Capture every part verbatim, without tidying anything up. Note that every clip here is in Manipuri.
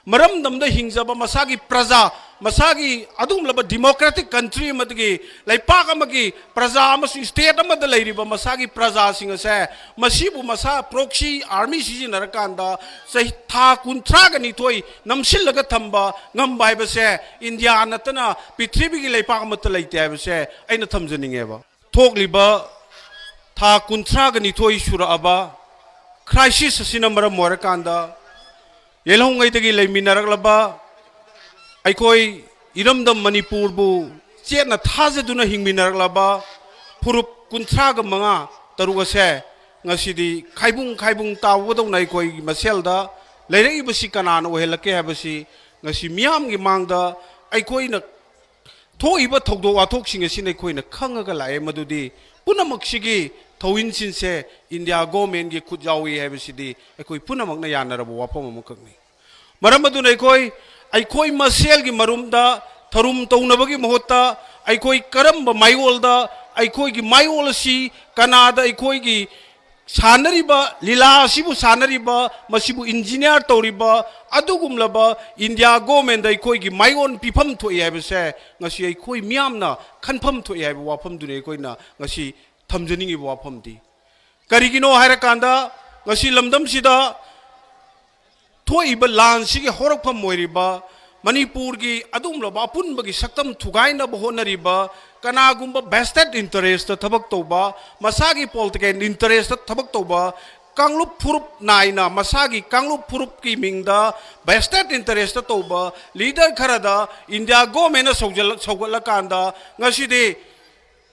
ꯃꯔꯝꯗꯝꯗ ꯍꯤꯡꯖꯕ ꯃꯁꯥꯒꯤ ꯄ꯭ꯔꯖꯥ, ꯃꯁꯥꯒꯤ ꯑꯗꯨꯒꯨꯝꯂꯕ democratic country ꯑꯃꯗꯒꯤ ꯂꯩꯄꯥꯛ ꯑꯃꯒꯤ ꯄ꯭ꯔꯖꯥ ꯑꯃꯁꯨꯡ state ꯑꯃꯗ ꯂꯩꯔꯤꯕ ꯃꯁꯥꯒꯤ ꯄ꯭ꯔꯖꯥꯁꯤꯡ ꯑꯁꯦ, ꯃꯁꯤꯕꯨ ꯃꯁꯥ proxy army ꯁꯤꯖꯤꯟꯅꯔꯀꯥꯟꯗ ꯆꯍꯤ, ꯊꯥ ꯀꯨꯟꯊ꯭ꯔꯥꯒ ꯅꯤꯊꯣꯏ ꯅꯝꯁꯤꯜꯂꯒ ꯊꯝꯕ ꯉꯝꯕ ꯍꯥꯏꯕꯁꯦ ꯏꯟꯗꯤꯌꯥ ꯅꯠꯇꯅ ꯄ꯭ꯔꯤꯊꯤꯕꯤꯒꯤ ꯂꯩꯄꯥꯛ ꯑꯃꯠꯇ ꯂꯩꯇꯦ ꯍꯥꯏꯕꯁꯦ ꯑꯩꯅ ꯊꯝꯖꯅꯤꯡꯉꯦꯕ꯫ ꯊꯣꯛꯂꯤꯕ ꯊꯥ ꯀꯨꯟꯊ꯭ꯔꯥꯒ ꯅꯤꯊꯣꯏ ꯁꯨꯔꯛꯑꯕ crisis ꯑꯁꯤꯅ ꯃꯔꯝ ꯑꯣꯏꯔꯀꯥꯟꯗ ꯌꯦꯜꯍꯧꯉꯩꯗꯒꯤ ꯂꯩꯃꯤꯟꯅꯔꯛꯂꯕ ꯑꯩꯈꯣꯏ ꯏꯔꯝꯗꯝ ꯃꯅꯤꯄꯨꯔꯕꯨ ꯆꯦꯠꯅ ꯊꯥꯖꯗꯨꯅ ꯍꯤꯡꯃꯤꯟꯅꯔꯛꯂꯕ ꯐꯨꯔꯨꯞ ꯀꯨꯟꯊ꯭ꯔꯥꯒ ꯃꯉꯥ ꯇꯔꯨꯛ ꯑꯁꯦ ꯉꯁꯤꯗꯤ ꯈꯥꯏꯕꯨꯡ ꯈꯥꯏꯕꯨꯡ ꯇꯥꯎꯕꯗꯧꯅ ꯑꯩꯈꯣꯏꯒꯤ ꯃꯁꯦꯜꯗ ꯂꯩꯔꯛꯏꯕꯁꯤ ꯀꯅꯥꯅ ꯑꯣꯏꯍꯜꯂꯛꯀꯦ ꯍꯥꯏꯕꯁꯤ ꯉꯁꯤ ꯃꯤꯌꯥꯝꯒꯤ ꯃꯥꯡꯗ ꯑꯩꯈꯣꯏꯅ ꯊꯣꯛꯏꯕ ꯊꯧꯗꯣꯛ ꯋꯥꯊꯣꯛꯁꯤꯡ ꯑꯁꯤꯅ ꯑꯩꯈꯣꯏꯅ ꯈꯪꯉꯒ ꯂꯥꯛꯑꯦ꯫ ꯃꯗꯨꯗꯤ ꯄꯨꯝꯅꯃꯛꯁꯤꯒꯤ ꯊꯧꯏꯟꯁꯤꯟꯁꯦ ꯏꯟꯗꯤꯌꯥ ꯒꯣꯔꯃꯦꯟꯒꯤ ꯈꯨꯠ ꯌꯥꯎꯏ ꯍꯥꯏꯕꯁꯤꯗꯤ ꯑꯩꯈꯣꯏ ꯄꯨꯝꯅꯃꯛꯅ ꯌꯥꯅꯔꯕ ꯋꯥꯐꯝ ꯑꯃꯈꯛꯅꯤ꯫ ꯃꯔꯝ ꯑꯗꯨꯅ ꯑꯩꯈꯣꯏ, ꯑꯩꯈꯣꯏ ꯃꯁꯦꯜꯒꯤ ꯃꯔꯨꯝꯗ ꯊꯔꯨꯝ ꯇꯧꯅꯕꯒꯤ ꯃꯍꯨꯠꯇ ꯑꯩꯈꯣꯏ ꯀꯔꯝꯕ ꯃꯥꯏꯑꯣꯜꯗ, ꯑꯩꯈꯣꯏꯒꯤ ꯃꯥꯏꯑꯣꯜ ꯑꯁꯤ ꯀꯅꯥꯗ ꯑꯩꯈꯣꯏꯒꯤ ꯁꯥꯟꯅꯔꯤꯕ ꯂꯤꯂꯥ ꯑꯁꯤꯕꯨ ꯁꯥꯟꯅꯔꯤꯕ, ꯃꯁꯤꯕꯨ engineer ꯇꯧꯔꯤꯕ ꯑꯗꯨꯒꯨꯝꯂꯕ ꯏꯟꯗꯤꯌꯥ ꯒꯣꯔꯃꯦꯟꯗ ꯑꯩꯈꯣꯏꯒꯤ ꯃꯥꯏꯑꯣꯟ ꯄꯤꯐꯝ ꯊꯣꯛꯏ ꯍꯥꯏꯕꯁꯦ ꯉꯁꯤ ꯑꯩꯈꯣꯏ ꯃꯤꯌꯥꯝꯅ ꯈꯟꯐꯝ ꯊꯣꯛꯏ ꯍꯥꯏꯕ ꯋꯥꯐꯝꯗꯨꯅꯤ ꯑꯩꯈꯣꯏꯅ ꯉꯁꯤ ꯊꯝꯖꯅꯤꯡꯉꯤꯕ ꯋꯥꯐꯝꯗꯤ꯫ ꯀꯔꯤꯒꯤꯅꯣ ꯍꯥꯏꯔꯀꯥꯟꯗ ꯉꯁꯤ ꯂꯝꯗꯝꯁꯤꯗ ꯊꯣꯛꯏꯕ ꯂꯥꯟꯁꯤꯒꯤ ꯍꯧꯔꯛꯐꯝ ꯑꯣꯏꯔꯤꯕ ꯃꯅꯤꯄꯨꯔꯒꯤ ꯑꯗꯨꯒꯨꯝꯂꯕ ꯑꯄꯨꯟꯕꯒꯤ ꯁꯛꯇꯝ ꯊꯨꯒꯥꯏꯅꯕ ꯍꯣꯠꯅꯔꯤꯕ ꯀꯅꯥꯒꯨꯝꯕ vested interest ꯊꯕꯛ ꯇꯧꯕ, ꯃꯁꯥꯒꯤ political interest ꯊꯕꯛ ꯇꯧꯕ, ꯀꯥꯡꯂꯨꯞ ꯐꯨꯔꯨꯞ ꯅꯥꯏꯅ ꯃꯁꯥꯒꯤ ꯀꯥꯡꯂꯨꯞ ꯐꯨꯔꯨꯞꯀꯤ ꯃꯤꯡꯗ vested interest ꯇꯧꯕ leader ꯈꯔꯗ ꯏꯟꯗꯤꯌꯥ ꯒꯣꯔꯃꯦꯟꯅ ꯁꯧꯖꯜꯂ-, ꯁꯧꯒꯠꯂꯀꯥꯟꯗ ꯉꯁꯤꯗꯤ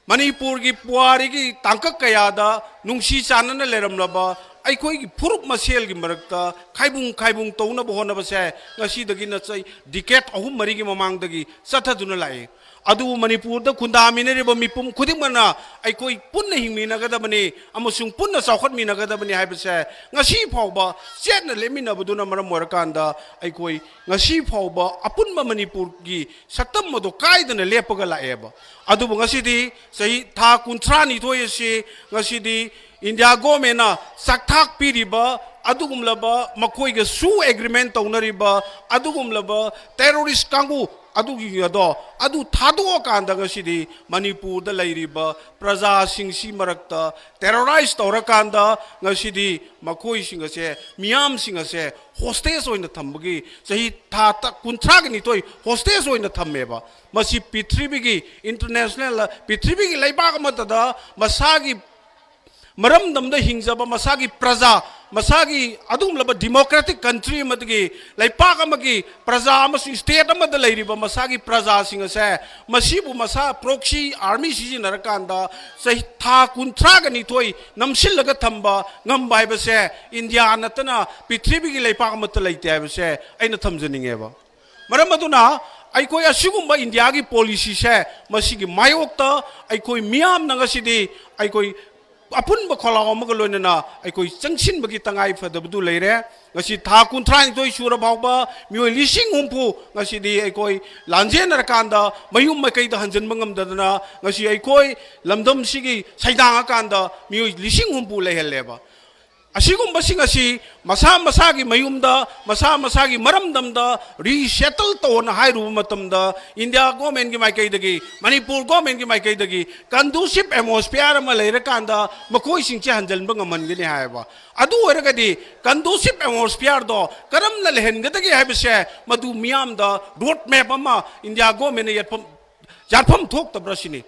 ꯃꯅꯤꯄꯨꯔꯒꯤ ꯄꯨꯋꯥꯔꯤꯒꯤ ꯇꯥꯡꯀꯛ ꯀꯌꯥꯗ ꯅꯨꯡꯁꯤ ꯆꯥꯟꯅꯅ ꯂꯩꯔꯝꯂꯕ ꯑꯩꯈꯣꯏꯒꯤ ꯐꯨꯔꯨꯞ ꯃꯁꯦꯜꯒꯤ ꯃꯔꯛꯇ ꯈꯥꯏꯕꯨꯡ ꯈꯥꯏꯕꯨꯡ ꯇꯧꯅꯕ ꯍꯣꯠꯅꯕꯁꯦ ꯉꯁꯤꯗꯒꯤ ꯅꯠꯇꯦ, decade ꯑꯍꯨꯝ ꯃꯔꯤꯒꯤ ꯃꯃꯥꯡꯗꯒꯤ ꯆꯠꯊꯗꯨꯅ ꯂꯥꯛꯏ꯫ ꯑꯗꯨꯕꯨ ꯃꯅꯤꯄꯨꯔꯗ ꯈꯨꯟꯗꯥꯃꯤꯟꯅꯔꯤꯕ ꯃꯤꯄꯨꯝ ꯈꯨꯗꯤꯡꯃꯛꯅ ꯑꯩꯈꯣꯏ ꯄꯨꯟꯅ ꯍꯤꯡꯃꯤꯟꯅꯒꯗꯕꯅꯤ ꯑꯃꯁꯨꯡ ꯄꯨꯟꯅ ꯆꯥꯎꯈꯠꯃꯤꯟꯅꯒꯗꯕꯅꯤ ꯍꯥꯏꯕꯁꯦ ꯉꯁꯤ ꯐꯥꯎꯕ ꯆꯦꯠꯅ ꯂꯦꯞꯃꯤꯟꯅꯕꯗꯨꯅ ꯃꯔꯝ ꯑꯣꯏꯔꯀꯥꯟꯗ ꯑꯩꯈꯣꯏ ꯉꯁꯤ ꯐꯥꯎꯕ ꯑꯄꯨꯟꯕ ꯃꯅꯤꯄꯨꯔꯒꯤ ꯁꯛꯇꯝ ꯑꯗꯨ ꯀꯥꯏꯗꯅ ꯂꯦꯞꯄꯒ ꯂꯥꯛꯑꯦꯕ꯫ ꯑꯗꯨꯕꯨ ꯉꯁꯤꯗꯤ ꯆꯍꯤ ꯊꯥ ꯀꯨꯟꯊ꯭ꯔꯥ ꯅꯤꯊꯣꯏ ꯑꯁꯤ ꯉꯁꯤꯗꯤ ꯏꯟꯗꯤꯌꯥ ꯒꯣꯔꯃꯦꯟꯅ ꯆꯥꯛꯊꯥꯛ ꯄꯤꯔꯤꯕ ꯑꯗꯨꯒꯨꯝꯂꯕ ꯃꯈꯣꯏꯒꯁꯨ ꯑꯦꯒ꯭ꯔꯤꯃꯦꯟ ꯇꯧꯅꯔꯤꯕ ꯑꯗꯨꯒꯨꯝꯂꯕ ꯇꯦꯔꯣꯔꯤꯁ ꯀꯥꯡꯕꯨ ꯑꯗꯨꯒꯤ ꯑꯗꯣ ꯑꯗꯨ ꯊꯥꯗꯣꯛꯑꯀꯥꯟꯗ ꯉꯁꯤꯗꯤ ꯃꯅꯤꯄꯨꯔꯗ ꯂꯩꯔꯤꯕ ꯄ꯭ꯔꯖꯥꯁꯤꯡꯁꯤ ꯃꯔꯛꯇ ꯇꯦꯔꯣꯔꯥꯏꯁ ꯇꯧꯔꯀꯥꯟꯗ ꯉꯁꯤꯗꯤ ꯃꯈꯣꯏꯁꯤꯡ ꯑꯁꯦ, ꯃꯤꯌꯥꯝꯁꯤꯡ ꯑꯁꯦ ꯍꯣꯁꯇꯦꯖ ꯑꯣꯏꯅ ꯊꯝꯕꯒꯤ ꯆꯍꯤ ꯊꯥ ꯇ-, ꯀꯨꯟꯊ꯭ꯔꯥꯒ ꯅꯤꯊꯣꯏ ꯍꯣꯁꯇꯦꯖ ꯑꯣꯏꯅ ꯊꯝꯃꯦꯕ꯫ ꯃꯁꯤ ꯄ꯭ꯔꯤꯊꯤꯕꯤꯒꯤ ꯏꯟꯇꯔꯅꯦꯁꯅꯦꯜ, ꯄ꯭ꯔꯤꯊꯤꯕꯤꯒꯤ ꯂꯩꯕꯥꯛ ꯑꯃꯠꯇꯗ ꯃꯁꯥꯒꯤ ꯃꯔꯝꯗꯝꯗ ꯍꯤꯡꯖꯕ ꯃꯁꯥꯒꯤ ꯄ꯭ꯔꯖꯥ, ꯃꯁꯥꯒꯤ ꯑꯗꯨꯒꯨꯝꯂꯕ ꯗꯤꯃꯣꯀ꯭ꯔꯦꯇꯤꯛ ꯀꯟꯇ꯭ꯔꯤ ꯑꯃꯗꯒꯤ ꯂꯩꯄꯥꯛ ꯑꯃꯒꯤ ꯄ꯭ꯔꯖꯥ ꯑꯃꯁꯨꯡ ꯁ꯭ꯇꯦꯠ ꯑꯃꯗ ꯂꯩꯔꯤꯕ ꯃꯁꯥꯒꯤ ꯄ꯭ꯔꯖꯥꯁꯤꯡ ꯑꯁꯦ ꯃꯁꯤꯕꯨ ꯃꯁꯥ ꯄ꯭ꯔꯣꯛꯁꯤ ꯑꯥꯔꯃꯤ ꯁꯤꯖꯤꯟꯅꯔꯀꯥꯟꯗ ꯆꯍꯤ ꯊꯥ ꯀꯨꯟꯊ꯭ꯔꯥꯒ ꯅꯤꯊꯣꯏ ꯅꯝꯁꯤꯜꯂꯒ ꯊꯝꯕ ꯉꯝꯕ ꯍꯥꯏꯕꯁꯦ ꯏꯟꯗꯤꯌꯥ ꯅꯠꯇꯅ ꯄ꯭ꯔꯤꯊꯤꯕꯤꯒꯤ ꯂꯩꯄꯥꯛ ꯑꯃꯠꯇ ꯂꯩꯇꯦ ꯍꯥꯏꯕꯁꯦ ꯑꯩꯅ ꯊꯝꯖꯅꯤꯡꯉꯦꯕ꯫ ꯃꯔꯝ ꯑꯗꯨꯅ ꯑꯩꯈꯣꯏ ꯑꯁꯤꯒꯨꯝꯕ ꯏꯟꯗꯤꯌꯥꯒꯤ ꯄꯣꯂꯤꯁꯤꯁꯦ ꯃꯁꯤꯒꯤ ꯃꯥꯌꯣꯛꯇ ꯑꯩꯈꯣꯏ ꯃꯤꯌꯥꯝꯅ ꯉꯁꯤꯗꯤ ꯑꯩꯈꯣꯏ ꯑꯄꯨꯟꯕ ꯈꯣꯜꯂꯥꯎ ꯑꯃꯒ ꯂꯣꯏꯅꯅ ꯑꯩꯈꯣꯏ ꯆꯪꯁꯤꯟꯕꯒꯤ ꯇꯉꯥꯏ ꯐꯗꯕꯗꯨ ꯂꯩꯔꯦ꯫ ꯉꯁꯤ ꯊꯥ ꯀꯨꯟꯊ꯭ꯔꯥꯅꯤꯊꯣꯏ ꯁꯨꯔ ꯐꯥꯎꯕ ꯃꯤꯑꯣꯏ ꯂꯤꯁꯤꯡ ꯍꯨꯝꯐꯨ ꯉꯁꯤꯗꯤ ꯑꯩꯈꯣꯏ ꯂꯥꯟꯖꯦꯟꯅꯔꯀꯥꯟꯗ ꯃꯌꯨꯝ ꯃꯀꯩꯗ ꯍꯟꯖꯤꯟꯕ ꯉꯝꯗꯗꯅ ꯉꯁꯤ ꯑꯩꯈꯣꯏ ꯂꯝꯗꯝꯁꯤꯒꯤ ꯁꯩꯗꯥꯡꯉꯀꯥꯟꯗ ꯃꯤꯑꯣꯏ ꯂꯤꯁꯤꯡ ꯍꯨꯝꯐꯨ ꯂꯩꯍꯜꯂꯦꯕ꯫ ꯑꯁꯤꯒꯨꯝꯕꯁꯤꯡ ꯑꯁꯤ ꯃꯁꯥ ꯃꯁꯥꯒꯤ ꯃꯌꯨꯝꯗ, ꯃꯁꯥ ꯃꯁꯥꯒꯤ ꯃꯔꯝꯗꯝꯗ ꯔꯤꯁꯦꯇꯜ ꯇꯧꯅ ꯍꯥꯏꯔꯨꯕ ꯃꯇꯝꯗ, ꯏꯟꯗꯤꯌꯥ ꯒꯣꯔꯃꯦꯟꯒꯤ ꯃꯥꯏꯀꯩꯗꯒꯤ, ꯃꯅꯤꯄꯨꯔ ꯒꯣꯔꯃꯦꯟꯒꯤ ꯃꯥꯏꯀꯩꯗꯒꯤ ꯀꯟꯗꯨꯁꯤꯞ ꯑꯦꯠꯃꯣꯁꯐꯤꯌꯥꯔ ꯑꯃ ꯂꯩꯔꯀꯥꯟꯗ ꯃꯈꯣꯏꯁꯤꯡꯁꯦ ꯍꯟꯖꯤꯟꯕ ꯉꯝꯍꯟꯒꯅꯤ ꯍꯥꯏꯌꯦꯕ꯫ ꯑꯗꯨ ꯑꯣꯏꯔꯒꯗꯤ ꯀꯟꯗꯨꯁꯤꯞ ꯑꯦꯠꯃꯣꯁꯐꯤꯌꯥꯔꯗꯣ ꯀꯔꯝꯅ ꯂꯩꯍꯟꯒꯗꯒꯦ ꯍꯥꯏꯕꯁꯦ ꯃꯗꯨ ꯃꯤꯌꯥꯝꯗ ꯔꯣꯗ ꯃꯦꯞ ꯑꯃ ꯏꯟꯗꯤꯌꯥ ꯒꯣꯔꯃꯦꯟꯅ ꯌꯥꯠꯐꯝ, ꯌꯥꯠꯐꯝ ꯊꯣꯛꯇꯕ꯭ꯔꯥ ꯁꯤꯅꯤ꯫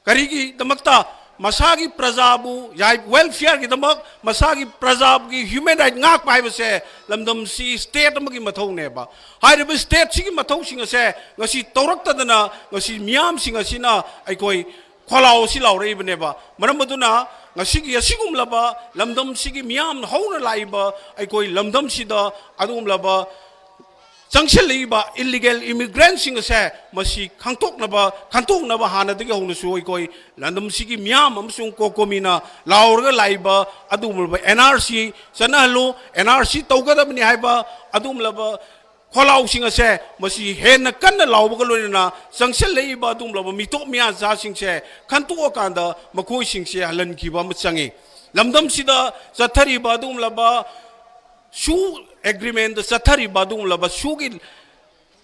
ꯀꯔꯤꯒꯤꯗꯃꯛꯇ? ꯃꯁꯥꯒꯤ ꯄ꯭ꯔꯖꯥꯕꯨ ꯌꯥꯏ, ꯋꯦꯜꯐꯤꯌꯔꯒꯤꯗꯃꯛ ꯃꯁꯥꯒꯤ ꯄ꯭ꯔꯖꯥꯒꯤ ꯍ꯭ꯌꯨꯃꯦꯟ ꯔꯥꯏꯠ ꯉꯥꯛꯄ ꯍꯥꯏꯕꯁꯦ ꯂꯝꯗꯝꯁꯤ ꯁ꯭ꯇꯦꯠ ꯑꯃꯒꯤ ꯃꯊꯧꯅꯦꯕ꯫ ꯍꯥꯏꯔꯤꯕ ꯁ꯭ꯇꯦꯠꯁꯤꯒꯤ ꯃꯊꯧꯁꯤꯡ ꯑꯁꯦ ꯉꯁꯤ ꯇꯧꯔꯛꯇꯗꯅ ꯉꯁꯤ ꯃꯤꯌꯥꯝꯁꯤꯡ ꯑꯁꯤꯅ ꯑꯩꯈꯣꯏ ꯈꯣꯜꯂꯥꯎ ꯑꯁꯤ ꯂꯥꯎꯔꯛꯏꯕꯅꯦꯕ꯫ ꯃꯔꯝ ꯑꯗꯨꯅ ꯉꯁꯤꯒꯤ ꯑꯁꯤꯒꯨꯝꯂꯕ ꯂꯝꯗꯝꯁꯤꯒꯤ ꯃꯤꯌꯥꯝꯅ ꯍꯧꯅ ꯂꯥꯛꯏꯕ ꯑꯩꯈꯣꯏ ꯂꯝꯗꯝꯁꯤꯗ ꯑꯗꯨꯒꯨꯝꯂꯕ ꯆꯪꯁꯤꯜꯂꯛꯏꯕ ꯏꯂꯤꯒꯦꯜ ꯏꯃꯤꯒ꯭ꯔꯦꯟꯁꯤꯡ ꯑꯁꯦ ꯃꯁꯤ ꯈꯪꯗꯣꯛꯅꯕ, ꯈꯟꯗꯣꯛꯅꯕ ꯍꯥꯟꯅꯗꯒꯤ ꯍꯧꯅꯁꯨ ꯑꯩꯈꯣꯏ ꯂꯝꯗꯝꯁꯤꯒꯤ ꯃꯤꯌꯥꯝ ꯑꯃꯁꯨꯡ ꯀꯣꯀꯣꯃꯤꯅ ꯂꯥꯎꯔꯒ ꯂꯥꯛꯏꯕ ꯑꯗꯨꯒꯨꯝꯂꯕ and R C ꯆꯠꯅꯍꯜꯂꯨ, and R C ꯇꯧꯒꯗꯕꯅꯤ ꯍꯥꯏꯕ ꯑꯗꯨꯒꯨꯝꯂꯕ ꯈꯣꯜꯂꯥꯎꯁꯤꯡ ꯑꯁꯦ ꯃꯁꯤ ꯍꯦꯟꯅ ꯀꯟꯅ ꯂꯥꯎꯕꯒ ꯂꯣꯏꯅꯅ ꯆꯪꯁꯤꯜꯂꯛꯏꯕ ꯑꯗꯨꯒꯨꯝꯂꯕ ꯃꯤꯇꯣꯞ ꯃꯤꯌꯥꯟꯆꯥꯁꯤꯡꯁꯦ ꯈꯟꯇꯣꯛꯑꯀꯥꯟꯗ ꯃꯈꯣꯏꯁꯤꯡꯁꯦ ꯍꯜꯍꯟꯈꯤꯕ ꯑꯃ ꯆꯪꯉꯤ꯫ ꯂꯝꯗꯝꯁꯤꯗ ꯆꯠꯊꯔꯤꯕ ꯑꯗꯨꯒꯨꯝꯂꯕ ꯁꯨ ꯑꯦꯒ꯭ꯔꯤꯃꯦꯟꯗ ꯆꯠꯊꯔꯤꯕ ꯑꯗꯨꯒꯨꯝꯂꯕ ꯁꯨꯒꯤ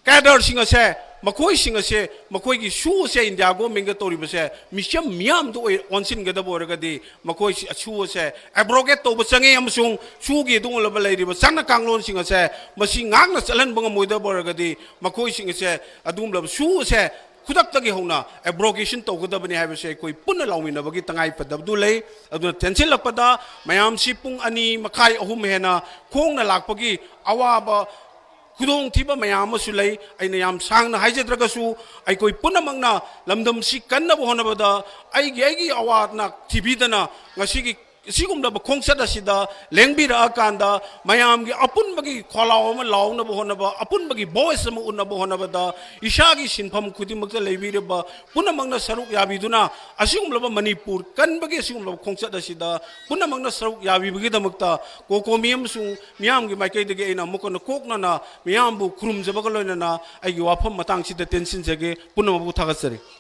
ꯀꯦꯗꯔꯁꯤꯡ ꯑꯁꯦ, ꯃꯈꯣꯏꯁꯤꯡ ꯑꯁꯦ, ꯃꯈꯣꯏꯒꯤ ꯁꯨ ꯑꯁꯦ ꯏꯟꯗꯤꯌꯥ ꯒꯣꯔꯃꯦꯟꯒ ꯇꯧꯔꯤꯕꯁꯦ ꯃꯤꯆꯝ ꯃꯤꯌꯥꯝꯗ ꯑꯣꯏ-, ꯑꯣꯟꯁꯤꯟꯒꯗꯕ ꯑꯣꯏꯔꯒꯗꯤ ꯃꯈꯣꯏ ꯁꯨ ꯑꯁꯦ ꯑꯦꯕ꯭ꯔꯣꯒꯦꯠ ꯇꯧꯕ ꯆꯪꯉꯤ, ꯑꯃꯁꯨꯡ ꯁꯨꯒꯤ ꯑꯗꯨꯒꯨꯝꯂꯕ ꯂꯩꯔꯤꯕ ꯆꯠꯅ ꯀꯥꯡꯂꯣꯟꯁꯤꯡ ꯑꯁꯦ ꯃꯁꯤ ꯉꯥꯛꯅ ꯆꯠꯍꯟꯕ ꯉꯝꯃꯣꯏꯗꯕ ꯑꯣꯏꯔꯒꯗꯤ ꯃꯈꯣꯏꯁꯤꯡ ꯑꯁꯦ ꯑꯗꯨꯒꯨꯝꯂꯕ ꯁꯨ ꯑꯁꯦ ꯈꯨꯗꯛꯇꯒꯤ ꯍꯧꯅ ꯑꯦꯕ꯭ꯔꯣꯒꯦꯁꯟ ꯇꯧꯒꯗꯕꯅꯤ ꯍꯥꯏꯕꯁꯦ ꯑꯩꯈꯣꯏ ꯄꯨꯟꯅ ꯂꯥꯎꯃꯤꯟꯅꯕꯒꯤ ꯇꯉꯥꯏ ꯐꯗꯕꯗꯨ ꯂꯩ꯫ ꯑꯗꯨꯅ ꯇꯦꯟꯁꯤꯜꯂꯛꯄꯗ ꯃꯌꯥꯝꯁꯤ ꯄꯨꯡ ꯑꯅꯤ ꯃꯈꯥꯏ, ꯑꯍꯨꯝ ꯍꯦꯟꯅ ꯈꯣꯡꯅ ꯂꯥꯛꯄꯒꯤ ꯑꯋꯥꯕ ꯈꯨꯗꯣꯡꯊꯤꯕ ꯃꯌꯥꯝ ꯑꯃꯁꯨ ꯂꯩ꯫ ꯑꯩꯅ ꯌꯥꯝ ꯁꯥꯡꯅ ꯍꯥꯏꯖꯗ꯭ꯔꯒꯁꯨ, ꯑꯩꯈꯣꯏ ꯄꯨꯝꯅꯃꯛꯅ ꯂꯝꯗꯝꯁꯤ ꯀꯟꯅꯕ ꯍꯣꯠꯅꯕꯗ ꯑꯩꯒꯤ, ꯑꯩꯒꯤ ꯑꯋꯥ ꯑꯅꯥ ꯊꯤꯕꯤꯗꯅ ꯉꯁꯤꯒꯤ ꯑꯁꯤꯒꯨꯝꯂꯕ ꯈꯣꯡꯆꯠ ꯑꯁꯤꯗ ꯂꯦꯡꯕꯤꯔꯛꯑꯀꯥꯟꯗ, ꯃꯌꯥꯝꯒꯤ ꯑꯄꯨꯟꯕꯒꯤ ꯈꯣꯜꯂꯥꯎ ꯑꯃ ꯂꯥꯎꯅꯕ ꯍꯣꯠꯅꯕ, ꯑꯄꯨꯟꯕꯒꯤ ꯚꯣꯏꯁ ꯑꯃ ꯎꯠꯅꯕ ꯍꯣꯠꯅꯕꯗ, ꯏꯁꯥꯒꯤ ꯁꯤꯟꯐꯝ ꯈꯨꯗꯤꯡꯃꯛꯇ ꯂꯩꯕꯤꯔꯤꯕ ꯄꯨꯝꯅꯃꯛꯅ ꯁꯔꯨꯛ ꯌꯥꯕꯤꯗꯨꯅ, ꯑꯁꯤꯒꯨꯝꯂꯕ ꯃꯅꯤꯄꯨꯔ ꯀꯟꯕꯒꯤ ꯑꯁꯤꯒꯨꯝꯂꯕ ꯈꯣꯡꯆꯠ ꯑꯁꯤꯗ ꯄꯨꯝꯅꯃꯛꯅ ꯁꯔꯨꯛ ꯌꯥꯕꯤꯕꯒꯤꯗꯃꯛꯇ ꯀꯣꯀꯣꯃꯤ ꯑꯃꯁꯨꯡ ꯃꯤꯌꯥꯝꯒꯤ ꯃꯥꯏꯀꯩꯗꯒꯤ ꯑꯩꯅ ꯑꯃꯨꯛ ꯍꯟꯅ ꯀꯣꯛꯅꯅ ꯃꯤꯌꯥꯝꯕꯨ ꯈꯨꯔꯨꯝꯖꯕꯒ ꯂꯣꯏꯅꯅ ꯑꯩꯒꯤ ꯋꯥꯐꯝ ꯃꯇꯥꯡꯁꯤꯗ ꯇꯦꯟꯁꯤꯟꯖꯒꯦ꯫ ꯄꯨꯝꯅꯃꯛꯄꯨ ꯊꯥꯒꯠꯆꯔꯤ꯫